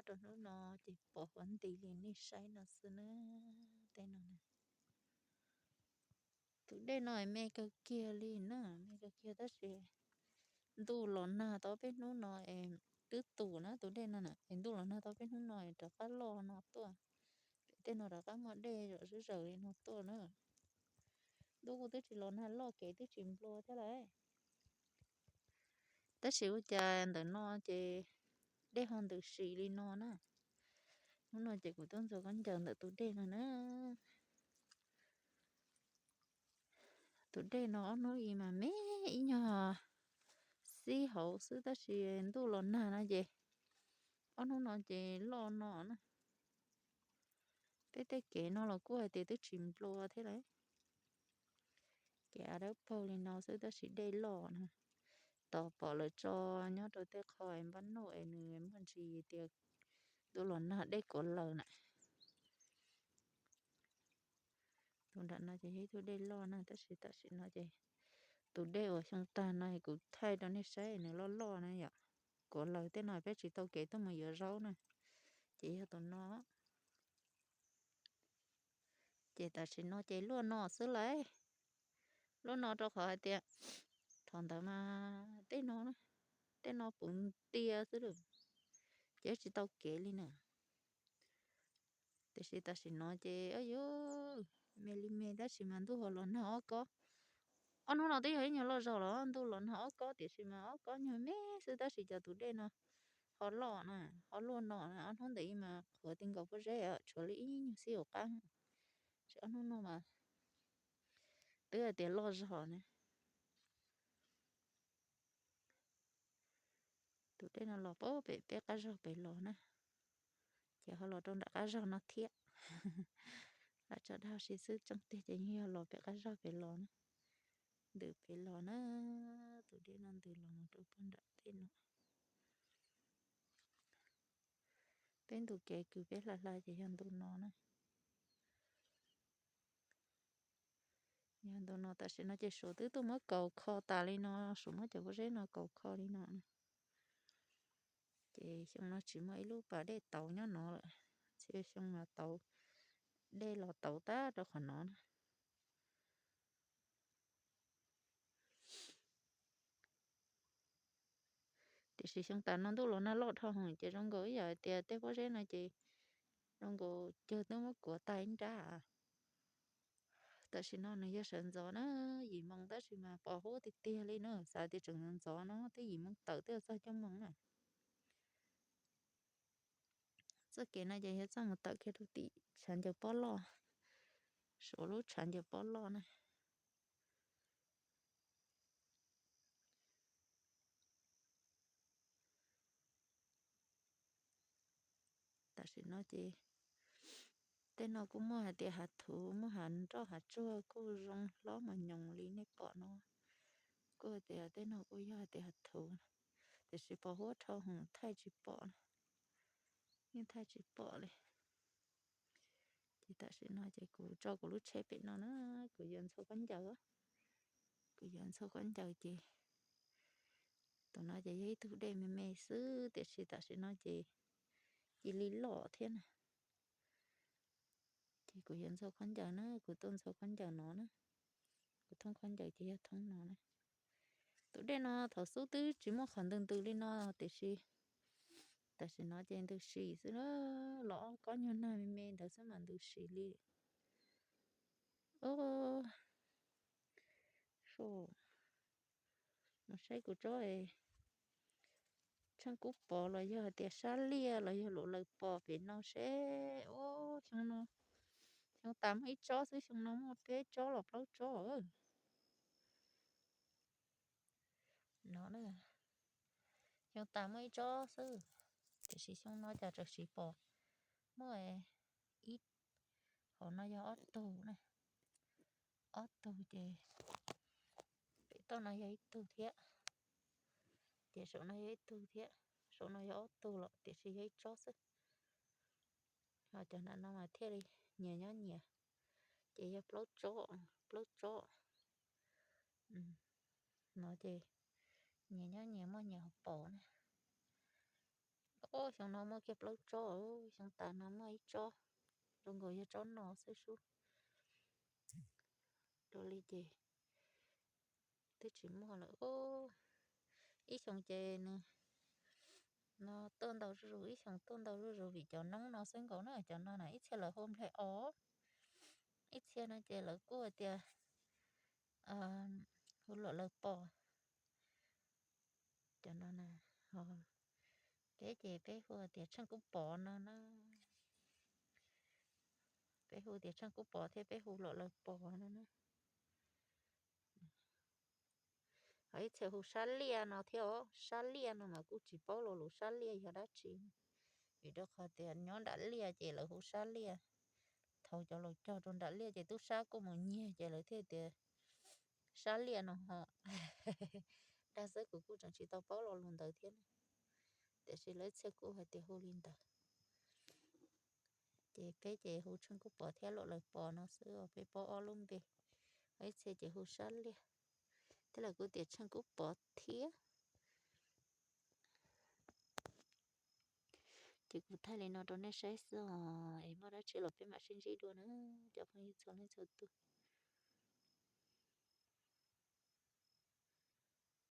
rau hnub no ces pom huv nti li nej saib no xwb na. Tej no na, tus dej no me kawg kiag li na, me kawg kiag tab sis ntuj los nag tau peb hnub no es twb tus na tus dej no na es ntuj los nag tau peb hnub no es rov qab loj no tuaj. Tej no rov qab muaj dej zom zawj zaws li no tuaj na. Ntuj kuj twb tsis los nag loj kev twb tsis nplua thiab lauj. Tab sis ua cas ntawm no ces dej ho ntws sim li no na. Hnub no ces kuv tuaj ntxuag khaub ncaws ntawm tus dej no na. Tus dej no ob hnub ib mas me ib nyuag xib hauv xwb tab sis ntuj los nag no ces ob hnub no ces loj no na. Peb tej kev no los kuj hais tias twb tsis nplua thiab lauj. Kev av dawb paug li no xwb tab sis dej loj na. Tos pom lawv tso nyob rau tej qho es npab nuj es nws muaj ntsis tias ntuj los nag dej kuav laws na. Tus nram no ces yog ib tug dej loj na tab sis tam sim no ces tus dej uas xyoo tag no kuv thaij rau nej saib nws loj loj na yom. Kuav laws tej no peb tsis tau kev tuaj mus yuav zaub na. Ces yog tus no. Ces tam sim no ces luaj no xwb lauj. Luaj no rau qhov hais tias thaum ntawd mas tej no, tej no puv ntia xwb lawm, ces tsis tau kev li na. Tiam sis tam sim no ces yuav me li me tab sis mas ntuj ho los nag ob kob. Ob hnub no twb yog ib nyuag loj zog los ntuj los nag ob kob tiam sis mas ob kob nyuag me xwb tab sis cov tus dej no ho loj na, ho luaj no na. Ob hnub ntawd mas qhuav ti nkaus pob zeb tshuav li ib nyuag xib hauv qab. Tab sis ob hnub no mas twb hais tias loj zog na. Tus dej no los pem peb qab zog pem los na, ces ho los rau nram qab zog no thiab. Lam tso dag si xwb tseeb tiag ces yeej yog los pem qab zog pem los na, ntws pem los na. Tus dej no ntws los mus rau pem nram tej no. Peb ntu kev kws peb hla hla ces yog ntu no na. Yog ntu no tam sim no ces Suav twb tuaj muab kaus kho tas li no, Suav muab cov pob zeb no kaus kho li no na. Ces xyoo no tsis muaj ib lub pas dej tauv nyob no lawm, txhia xyoo mas tauv, dej los tauv tag rau qhov no na. Tiam sis xyoo tas no ntuj los nag loj dhau heev ces zoo nkaus ib yam hais tias tej pob zeb no ces zoo nkaus cawg twb muab kuav tag ib nrab. Tam sim no nws yog sawv ntxov na, yim moo tab sis mas pos huab tiag tiag li na, xav tias tseem ntxov no twb yim moo tawm twb txog cuaj moo na. Txoj kev no ces yog txoj mus tawm kiag rau tim tshav ncaws pob loj, Suav lub tshav ncaws pob loj na. Tam sim no ces tej no kuj muaj hais tias hav thuv, muaj hav nroj hav tsuag kuj zoo hlob mas nyoos li nej pom no. Kuj hais tias tej no kuj yog hais tias hav thuv, tiam sis pos huab dhau heev thaij tsis pom, yeej thaij tsis pom li. Ces tam sim no ces kuv tso kuv lub tsheb pem no na, kuv yuav ntxhua khaub ncaws, kuv yuav ntxhua khaub ncaws ces tus no ces yog ib tug dej me me xwb tiam sis tam sim no ces cia li loj thiab na. Ces kuv yuav ntxhua khaub ncaws na, kuv tuaj ntxhua khaub ncaws no na, kuv thoob khaub ncaws ces yog thoob no na. Tus dej no thaum xub twb tsis muaj qhov ntws ntws li no tiam sis tam sim no ces ntws sim xwb na, los ob kob nyuag nag me me ntawd xwb mas ntws sim li. Mus saib kuv tsob tsheej kub pos los yog hais tias sab liaj los yog luv laws pos pem no seb. Ub, xyoo no, xyoo tas muaj ib tsob xwb, xyoo no muaj peb tsob los plaub tsob. No, xyoo tas muaj ib tsob xwb, tiam sis xyoo no cas tseem siv pom muaj ib, hauv no yog ob tug na, ob tug ces pem toj no yog ib tug thiab, ces saum no yog ib tug thiab, saum no yog ob tug los tiam sis yog ib tsob xwb. Ho cov nram no mas thiaj li nyias nyob nyias, ces yog plaub tsob, plaub tsob. No ces nyias nyob nyias muaj nyias hauv paus na. Ob xyoo no muaj kiag plaub tsob, xyoo tas no muaj ib tsob, zoo nkaus yog tsob no xwb sub. Dua li ces twb tsis muaj lawm. Ib xyoo ces nws no tuaj ntau zuj zus, ib xyoo tuaj ntau zuj zus vim cov noob no xwb nkaus na. Cov no na ib txhia lawv hu nplhaib os, ib txhia no ces lawv kuj tias hu luam lawv pos. Cov no na, peb ces peb hu tias tsheej kub pov no na. Peb hu tias tsheej kub pov thiab peb hu luam lawv pos no na. Ho ib txhia hu sab liaj no thiab os, sab liaj no mas kuj tsis paub lo lus sab liaj yog dab tsi, vim rau qhov tias nyob nram liaj ces lawv hu sab liaj. Thaum cov laus cog rau nram liaj ces tub sab kuj mus nyiag ces lawv thiaj tias sab liaj no ho. Dag xwb, kuv kuj tseem tsis tau paub lo lus ntawd thiab, tiam sis lawv ib txhia kuj hais tias hu li ntawd. Ces peb ces hu tsheej kub pov thiab luam lawv pos no xwb, peb paub ob lub npe. Ho ib txhia ces hu sab liaj, thiab lawv kuj tias tsheej kub pov thiab. Ces kuv thaij li no rau nej saib xwb os, es muaj dab tsi los peb mam sib ntsib dua na cov phooj ywg txhua leej txhua tus.